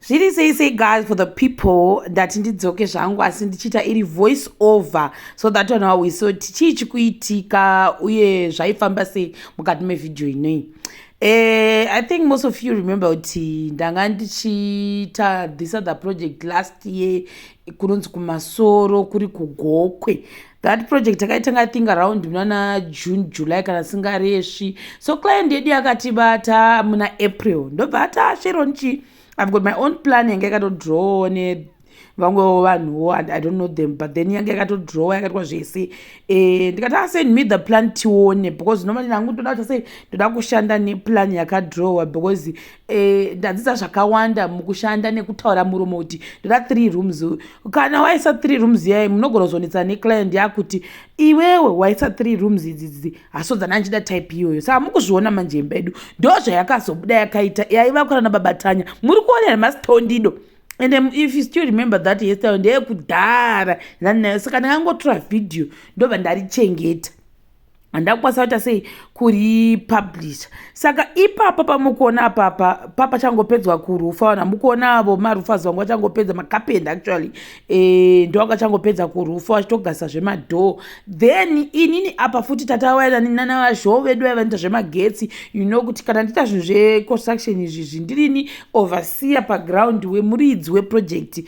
Zviri sei sei, guys, for the people? Ndati ndidzoke zvangu, asi ndichiita iri voice over so that vanhu vahwise kuti chii chikuitika uye zvaifamba sei mukati mevhidhiyo inoi. I think most of you remember kuti ndanga ndichiita this other project last year kunonzi kuMasoro, kuri kuGokwe. That project takaitanga, I think, around munana June, July, kana singaresvi. So client yedu yakatibata muna April, ndobva ati, "Sharon, chi I've got my own plan." Yanga yakatodraw nevamwewo vanhuwo, I don't know them, but then yanga yakatodrawa, yakaitwa zvese. Ndikati, "Send me the plan tione," because normally nangu ndoda kuti sei, ndoda kushanda neplan yakadrawa, because ndadzidza zvakawanda mukushanda nekutaura muromo kuti ndoda three rooms. Kana waisa three rooms yai, munogona kuzonetsa neclient yakuti, "Iwewe waisa three rooms idzidzi, hasodzana ndichida type iyoyo." Saka mukuzviona manje, imba yedu ndo zvayakazobuda yakaita, yaivakwana nababatanya. Muri kuona here masitondido? And if you still remember that hairstyle, ndeyekudhara nanayo. Saka ndakangotora vhidhiyo, ndobva ndarichengeta, handakukwanisa kuita sei kuripublisha. Saka ipapa pamukuona apapa, pachangopedzwa kurufa. Vanhu hamukuona avo maroofers vangu vachangopedza, macarpenter actually, ndo vanga changopedza kurufa, vachitogasa zvemadhoo. Then inini apa futi tatawaina nana vazhou vedu vaiva vanoita zvemagetsi. You know kuti kana ndiita zvinhu zveconstruction izvizvi, ndirini overseer paground wemuridzi weproject.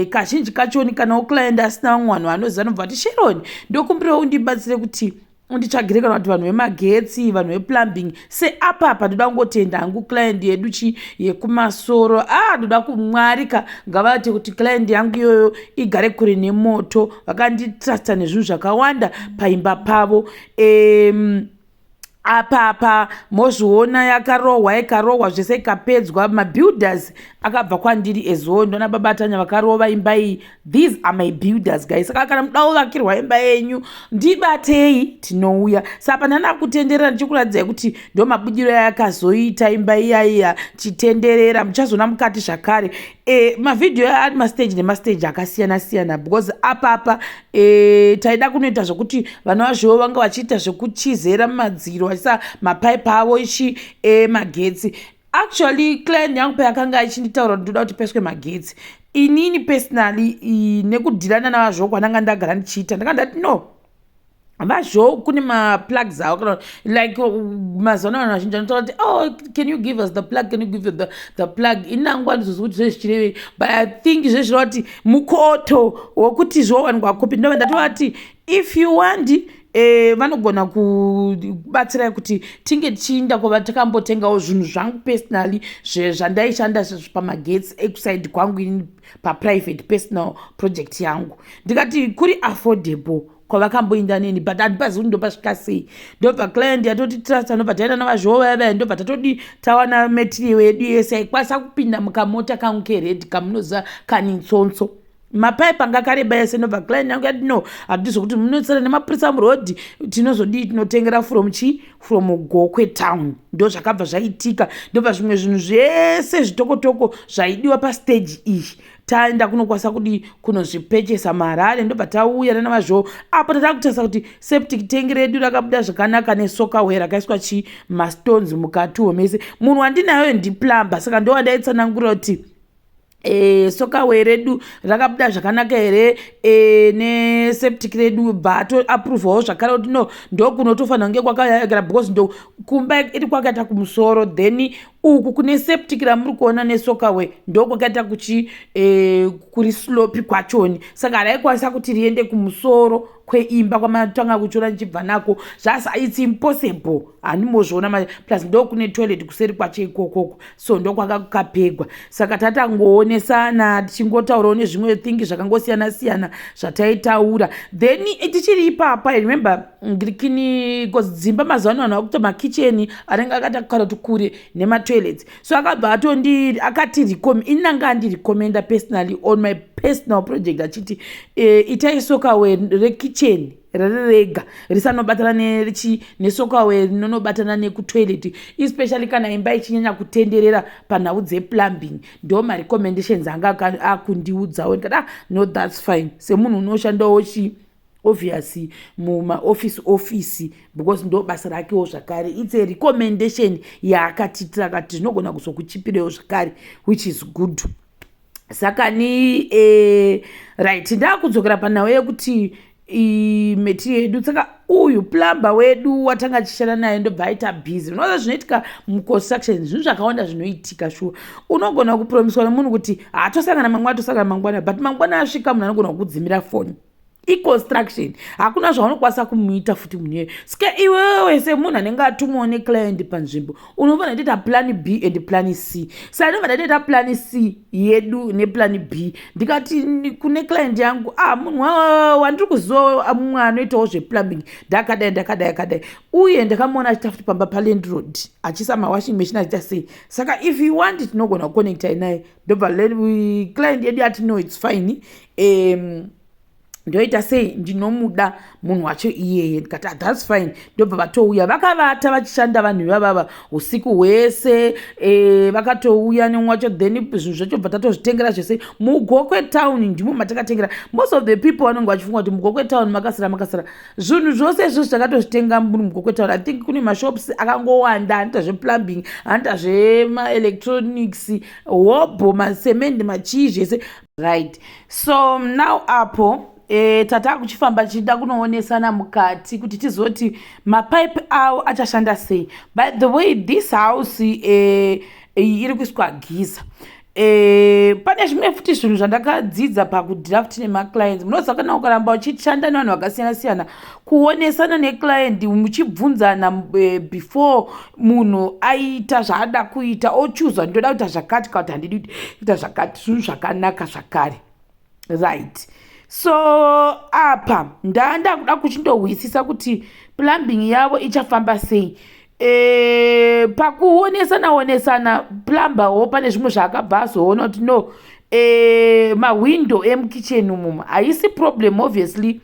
Kazhinji kachoni kana client asina vamwe vanhu vanoziva, anobva ati, "Sharon, ndokumbirawo undibatsire kuti unditsvagire kana kuti vanhu vemagetsi, vanhu veplumbing." Seapapa ndoda kungotenda hangu client yedu chi yekuMasoro. A, ndoda kumwari ka, ngavate kuti client yangu iyoyo igare kure nemoto. Vakanditrusta nezvinhu zvakawanda paimba pavo. Apapa mozviona, yakarohwa, ikarohwa zvese, ikapedzwa. Mabuilders akabva kwandiri ezo, ndona babatanya vakarova imba iyi. These are my builders, guys. Saka kana muda kuvakirwa imba yenyu, ndibatei, tinouya. Saka pandana kutenderera ndichikuratidzai kuti ndo mabudiro ayakazoita imba iyaiya, chitenderera, muchazoona mukati zvakare. Mavhidhiyo ari mastage nemastage akasiyana siyana, because apapa taida kunoita zvokuti vana vazvovo vanga vachiita zvekuchizera mumadziro, vachiisa mapaipi avo ichi emagetsi. Actually, client yangu payakanga ichinditaura kuti ndoda kuti paiswe magetsi, inini personally, nekudhirana navazvo kwandanga ndagara ndichiita, ndanga ndati, "No, vazvo kune maplugs avo." Kana like mazuva ano vanhu vazhinji vanotaura kuti, "Oh, can you give us the plug? Can you give the plug?" Inangwa ndizozi kuti zvezvichirevei, but I think zvezvireva kuti mukoto wokuti zvowanikwa kupi. Ndova ndatovati, if you want, vanogona kubatsirai kuti tinge tichiinda kwava takambotengawo zvinhu zvangu personally zvandaishanda pamagetsi ekuside kwangu ini, paprivate personal project yangu. Ndikati kuri affordable kwavakamboinda neni, but handipazivi kuti ndopasvika sei. Ndobva client yatoti trust, ndobva taenda navazvoo vaya vaya, ndobva tatodi tawana material yedu yese aikwanisa kupinda mukamota kangu kered kamunoziva kanitsonso, mapaipi anga akareba ese. Ndobva client yangu yati, "No, hatidi zvokuti munotsera nemapurisa murodhi. Tinozodii? Tinotengera from chi from Gokwe town." Ndo zvakabva zvaitika. Ndobva zvimwe zvinhu zvese zvitokotoko zvaidiwa pastage iyi, taenda kunokwanisa kudii, kunozvipechesa muHarare. Ndobva tauya nanavazvo. Apo tata kutarisa kuti septic tank redu rakabuda zvakanaka nesoakaway rakaiswa chi mastones mukatiwo mese. Munhu wandinayo ndiplumber, saka ndo wandaitsanangurira kuti soakaway redu rakabuda zvakanaka here neseptic redu. Bva atoapprovawo zvakare kuti no, ndokunotofanira kunge kwakayakira, because ndo kumba iri kwakaita kumusoro, then uku kune septic ramuri kuona nesoakaway ndo kwakaita kuchi kuri slope kwachoni. Saka haraikwanisa kuti riende kumusoro kweimba kwamatanga kuchiona ndichibva nako zvasa. It's impossible, handimozviona. Plus ndo kune toilet kuseri kwacho ikokoko, so ndokwakakapegwa. Saka tatangoonesana, tichingotaurawo nezvimwe thing zvakangosiyana siyana zvataitaura. Then tichiri ipapa, remember ngirikini, because dzimba mazuva ano vanhu vakuita makicheni anenge akaita kana kuti kure nematoilets. So akabva atondi akati, inanga andirecommenda personally on my personal project, achiti itai soakaway rekicheni riri rega, risanobatana nesoakaway rinonobatana nekutoilet, especially kana imba ichinyanya kutenderera panhau dzeplumbing. Ndo marecommendations anga akundiudzawo. Ndikati, "Ah, no, that's fine." Semunhu unoshandawo chi obviously mumaoffice office, because ndo basa rakewo zvakare, it's a recommendation yaakatitira, akati zvinogona kuzokuchipirewo zvakare, which is good. Saka ni right, ndakudzokera panhau yekuti material yedu. Saka uyu plumber wedu watanga achishanda naye ndobva aita busy. Unoona zvinoitika muconstruction, zvinhu zvakawanda zvinoitika. Shuwa, unogona kupromiswa nemunhu kuti hatosangana mangwana, tosangana mangwana, but mangwana asvika, munhu anogona kukudzimira foni. Iconstruction, hakuna zvaunokwanisa kumuita futi munhu iyoyo. Saka iwewe semunhu anenge atumwawo neclient panzvimbo, unofanira kutoita plan B and plan C. Saka ndobva ndatoita plan C yedu neplan B. Ndikati kune client yangu, "Ah, munhu wandiri kuziva, mumwe anoitawo zveplumbing, ndakadai, ndakadai, akadai, uye ndakamuona achiita futi pamba palandlord, achiisa mawashing machine, achiita sei. Saka if you want, tinogona kuconnecta naye." Ndobva client yedu yati, "No, it's fine. Ndoita sei? Ndinomuda munhu wacho iyeye." Ndikati, "Ah, that's fine." Ndobva vatouya, vakavata vachishanda vanhu ivavava usiku hwese. Vakatouya nemumwe wacho. Then zvinhu zvacho bva tatozvitengera zvese muGokwe town, ndimo matakatengera. Most of the people vanonge vachifunga kuti muGokwe town makasara makasara. Zvinhu zvose izvozvo takatozvitenga muri muGokwe town. I think kune mashops akangowanda anoita zveplumbing, anoita zvemaelectronics, hobho, masemende, machii, zvese. Right, so now apo tata kuchifamba tichida kunoonesana mukati kuti tizoti mapaipi avo achashanda sei. By the way, this house iri kuiswa giza. Pane zvimwe futi zvinhu zvandakadzidza pakudeala futi nemaclients. Munoziva, kana ukaramba uchishanda nevanhu vakasiyana siyana, kuonesana neclient muchibvunzana before munhu aita zvaada kuita, ochuza ndoda kuita zvakati kana kuti handidi kuita zvakati, zvinhu zvakanaka zvakare. Right, so apa ndanda kuda kuchindohwisisa kuti plumbing yavo ichafamba sei. Pakuonesana onesana, plumberwo pane zvimwe zvaakabva azoona kuti no, mahwindo emukicheni umumu haisi problem obviously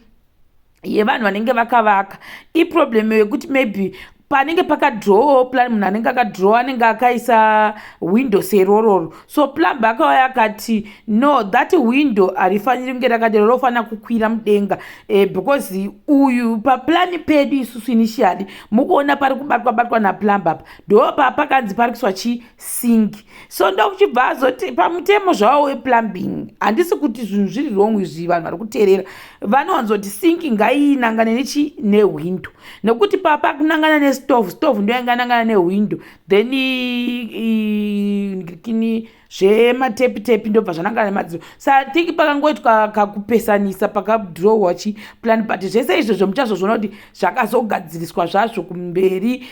yevanhu vanenge vakavaka. Iproblem yekuti maybe panenge pakadrowawo plan, munhu anenge akadrowa anenge akaisa window serororo. So plumber akauya akati, "No, that window harifaniri kunge rakadero, rofanira kukwira mudenga, because uyu paplani pedu isusu initially, mukuona pari kubatwa batwa naplumber apa, ndo papakanzi pari kuiswa chisink." So ndokuchibva azoti pamutemo zvavo weplumbing, handisi kuti zvinhu zviri wrong izvi, vanhu vari kuteerera vanowanzoti sink ngaiinangane nechi nehwindo, nekuti papa kunangana nestove, stove ndo yanganangana nehwindo, then kini zvematepi tepi ndobva zvanangana nemadziro. Sa I think pakangoitwa kakupesanisa pakadrowa chiplan, but zvese izvozvo muchazozviona kuti zvakazogadziriswa zvazvo kumberi,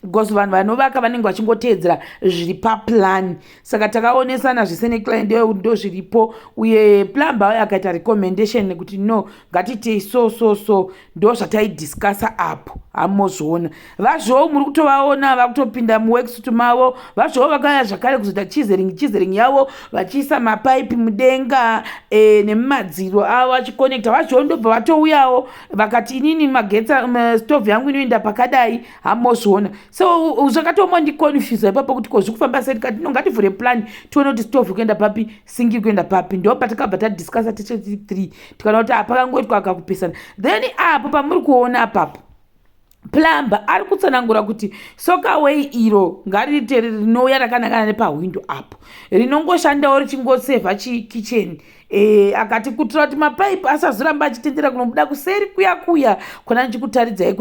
because vanhu vanovaka vanenge vachingoteedzera zviri paplan. Saka takaonesana zvese neclient iyoyo ndo zviripo, uye plumber akaita recommendation nekuti no, ngatitei so so so. Ndo zvataidiscussa apo. Hamozviona vazvowo, muri kutovaona vakutopinda muworksuit mavo. Vazvowo vakauya zvakare kuzoita chiseling yavo, vachiisa mapaipi mudenga nemumadziro avo vachiconnecta. Vazvowo ndobva vatouyawo vakati, "Inini magetsa, stove yangu inoenda pakadai." Hamozviona, so zvakatomondiconfusa ipapo kuti ko zviri kufamba sei. Tikati no, ngativhure plan tione kuti stove kuenda papi, sink kuenda papi. Ndo patakabva tadiscussa tese 3, tikaona kuti apakangoitwa kakupesana. Then apo pamuri kuona apapo, plumber ari kutsanangura kuti soakaway iro ngariite rinouya rakanangana nepahwindo apo, rinongoshandawo richingosevha chikicheni. Akati kuitira kuti mapaipi asazoramba achitendera kunobuda kuseri kuya kuya kona ndichikutaridzai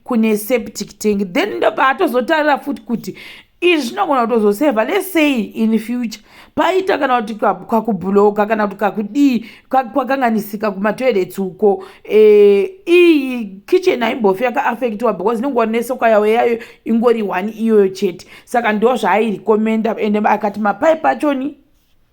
kune septic tank. Then ndobva atozotarira futi kuti izvi zvinogona kutozosevha, let's say in future paita kana kuti kakublocka kana kuti kakudii, kwakanganisika kumatoilets uko, iyi kitchen haimbofi yakaaffectiwa because inongori nesoakaway yayo ingori one iyoyo chete. Saka ndo zvaairecommenda, ende akati mapaipi achoni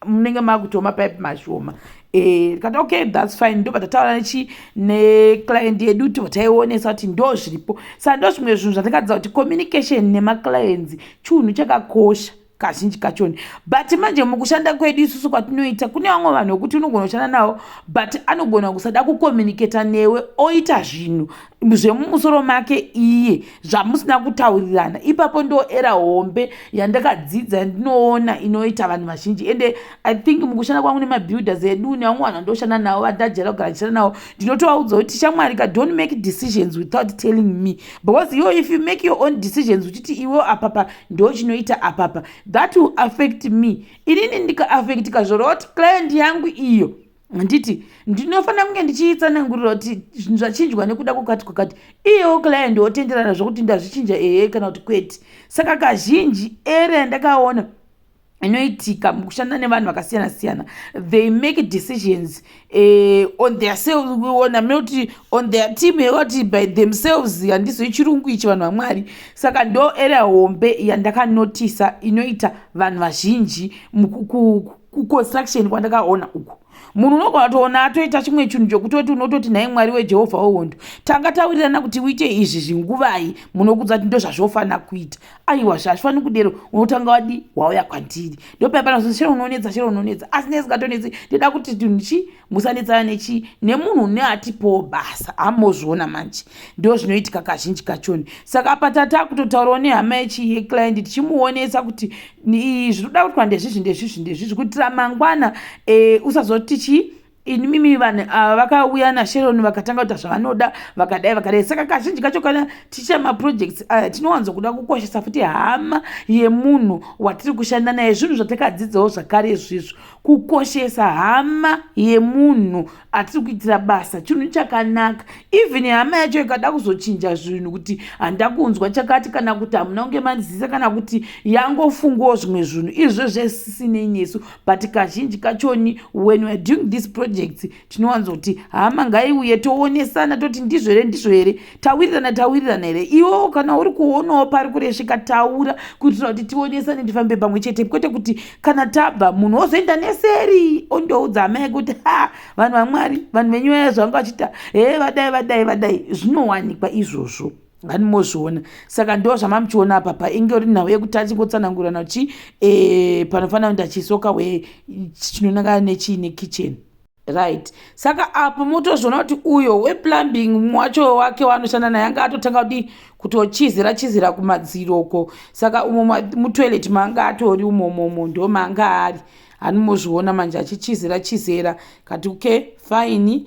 munenge makutowo mapaipi mashoma. Tikati okay, that's fine. Ndobva tataura nechi neclient yedu, tobva taionesa kuti ndo zviripo. Saka ndo zvimwe zvinhu zvatakadzidza kuti communication nemaclients chinhu chakakosha kazhinji kachoni. But manje mukushanda kwedu isusu kwatinoita, kune vamwe vanhu vekuti unogona kushanda navo, but anogona kusada kucommunicata newe, oita zvinhu. Zvemumusoro make iye zvamusina kutaurirana ipapo. Ndo error hombe yandakadzidza, yandinoona inoita vanhu vazhinji. Ende I think mukushanda kwangu nemabuilders edu nevamwe vanhu vandoshanda navo, vandajera kugara ndichishanda navo, ndinotovaudza kuti, "Shamwari ka, don't make decisions without telling me," because iwo if you make your own decisions uchiti iwe apapa ndo chinoita apapa, that will affect me. Inini ndikaaffectika, zvoreva kuti client yangu iyo, handiti ndinofanira kunge ndichiitsanangurira kuti zvinhu zvachinjwa nekuda kwakati kwakati? Iyewo client wotenderana zvokuti ndazvichinja, ehe kana kuti kwete. Saka kazhinji error yandakaona inoitika mukushanda nevanhu vakasiyana siyana, they make decisions on their selves, ona kuti on their team, yekuti by themselves. Handizoi chirungu ichi, vanhu vaMwari. Saka ndo error hombe yandakanotisa inoita vanhu vazhinji kuconstruction kwandakaona uku. Munhu unogona kutoona atoita chimwe chinhu chokutoti unototi, "Nhai Mwari weJehovha wehondo, tanga taurirana kuti uite izvi zvinguvai?" Munokudza kuti ndo zvazvofanira kuita. Aiwa, zvazvifaniri kudero. Unotanga wadi wauya kwandiri, ndopaipanazvo, "Chero unonetsa, chero unonetsa," asi nesingatonetsi. Ndoda kuti chinhu chi musanetsana nechi nemunhu une atipowo basa. Amozviona manje, ndo zvinoitika kazhinji kachoni. Saka apa tatakutotaurawo nehama yechi yeclient, tichimuonesa kuti zvinoda kuitwa ndezvizvi, ndezvizvi, ndezvizvi, kuitira mangwana usazoti chi inimimi vanhu ava vakauya naSharon vakatanga kuita zvavanoda, vakadai vakadai. Saka kazhinji kacho kana tichiita maprojects aya, tinowanzokuda kukoshesa futi hama yemunhu watiri kushanda naye. Zvinhu zvatakadzidzawo zvakare izvizvo, kukoshesa hama yemunhu atiri kuitira basa chinhu chakanaka. Even hama yacho ikada kuzochinja zvinhu kuti handakunzwa chakati, kana kuti hamuna kunge manzisa, kana kuti yangofungawo zvimwe zvinhu, izvo zvesisinei nesu. But kazhinji kachoni when we are doing this projects, tinowanzoti hama ngaiuye, toonesana, toti ndizvo here, ndizvo here, tawirirana, tawirirana here? Iwewo kana uri kuonawo pari kuresvika, taura kuitira kuti tionesane, tifambe pamwe chete, kwete kuti kana tabva munhu ozoenda neseri ondoudza hama yake kuti, "Ha, vanhu vaMwari, vanhu venyu vaya zvavanga vachiita, he, vadai, vadai, vadai." Zvinowanikwa izvozvo, vanimozviona. Saka ndo zvamamuchiona apa painge uri nhau yekuti achingotsanangurana chi panofanira kuenda chisoakaway chinonangana nechii, nekitchen, right? Saka apo motozviona kuti uyo weplumbing wacho wake waanoshanda naye anga atotanga kudi kutochizira chizira kumadziroko. Saka umo mutoilet maanga atori umomomo, ndo maanga ari, hanimozviona manje achichizira chizera kati. Okay, fine.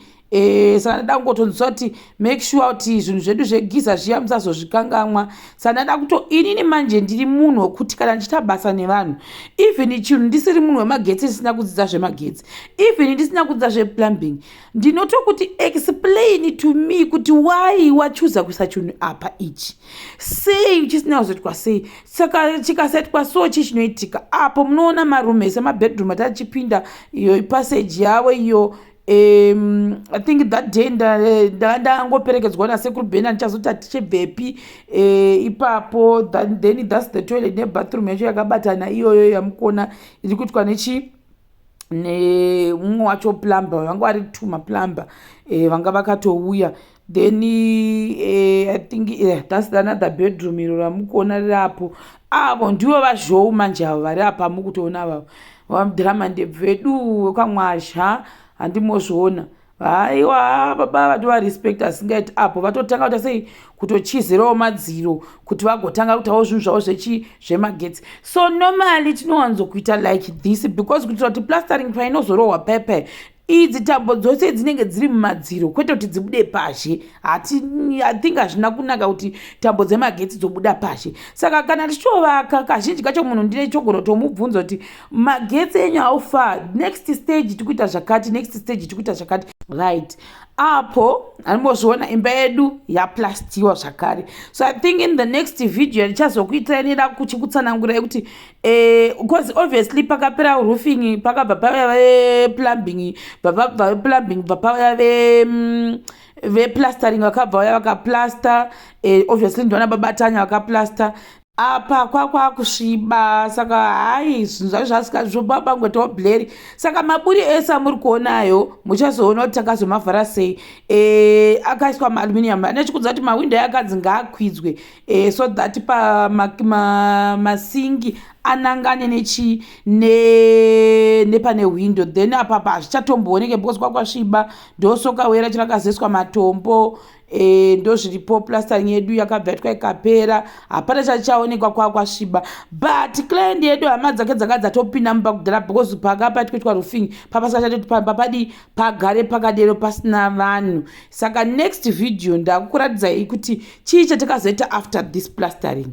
Saka ndada kungotonzwisa kuti make sure kuti zvinhu zvedu zvegeyser zviya musazozvikangamwa. Saka ndada kuto inini manje ndiri munhu wekuti kana ndichiita basa nevanhu, even chinhu ndisiri munhu wemagetsi, ndisina kudzidza zvemagetsi, even ndisina kudzidza zveplumbing, ndinotokuti explain to me kuti why wachuza kuisa chinhu apa ichi, sei chisina kuzoitwa sei. Saka chikasetwa so, chii chinoitika apo? Munoona maroom ese, mabedroom atachipinda, iyo passage yavo iyo. I think that day ndangoperekedzwa nasekuru Ben, handichazoti hatichibvepi ipapo. Then that's the toilet nebathroom yacho yakabatana iyoyo yamukona iri kuitwa nechi nemumwe wacho plumber. Vanga vari two maplumber vanga vakatouya. Then I think that's another bedroom iro ramukuona rirapo. Avo ndivo vazhou manje, avo vari apa mukutoona vavo vamudhiramandebvu vedu vekwamwazha, handimozviona? Haiwa, baba vatovarespect asingaiti. Apo vatotanga kuita sei, kutochizirawo madziro kuti vagotanga kuitawo zvinhu zvavo zvechi zvemagetsi. So normally tinowanzokuita like this because kuitira kuti plastering painozorohwa pepe, idzi tambo dzose dzinenge dziri mumadziro, kwete kuti dzibude pazhe. I think hazvina kunaka kuti tambo dzemagetsi dzobuda pazhe. Saka kana tichitovaka, kazhinji kacho munhu ndine chogona tomubvunza kuti magetsi enyu aufa, next stage tikuita zvakati, next stage tikuita zvakati, right? Apo animbozviona imba yedu yaplastiwa zvakare. So I think in the next video ndichazokuitirai neda kuchikutsanangurai kuti because obviously pakapera roofing, pakabva pauya veplumbing, bva veplumbing, bva pauya veplastering, vakabva vauya vakaplasta. Obviously ndiona babatanya vakaplasta apa kwakwakusviba. Saka hai, zvinhu zvacho zvasika blurry. Saka maburi ese amuri kuonayo, muchazoona kuti takazomavhara sei. Akaiswa maaluminium ane chikudza kuti mawindo akanzi ngaakwidzwe so that pamasingi anangane nechi nepane window. Then apapa hazvichatombooneke because kwakwasviba. Ndosoakaway racho rakazoiswa matombo. Ndo zviripo. Plastering yedu yakabva yaitwa ikapera, hapana chachaonekwa, kwakwasviba. But client yedu, hama dzake dzanga dzatopinda mumba kudhara, because paka paitwa roofing papasakachatoti pamba padi pagare pakadero pasina vanhu. Saka next video ndakukuratidzai kuti chii chatakazoita after this plastering.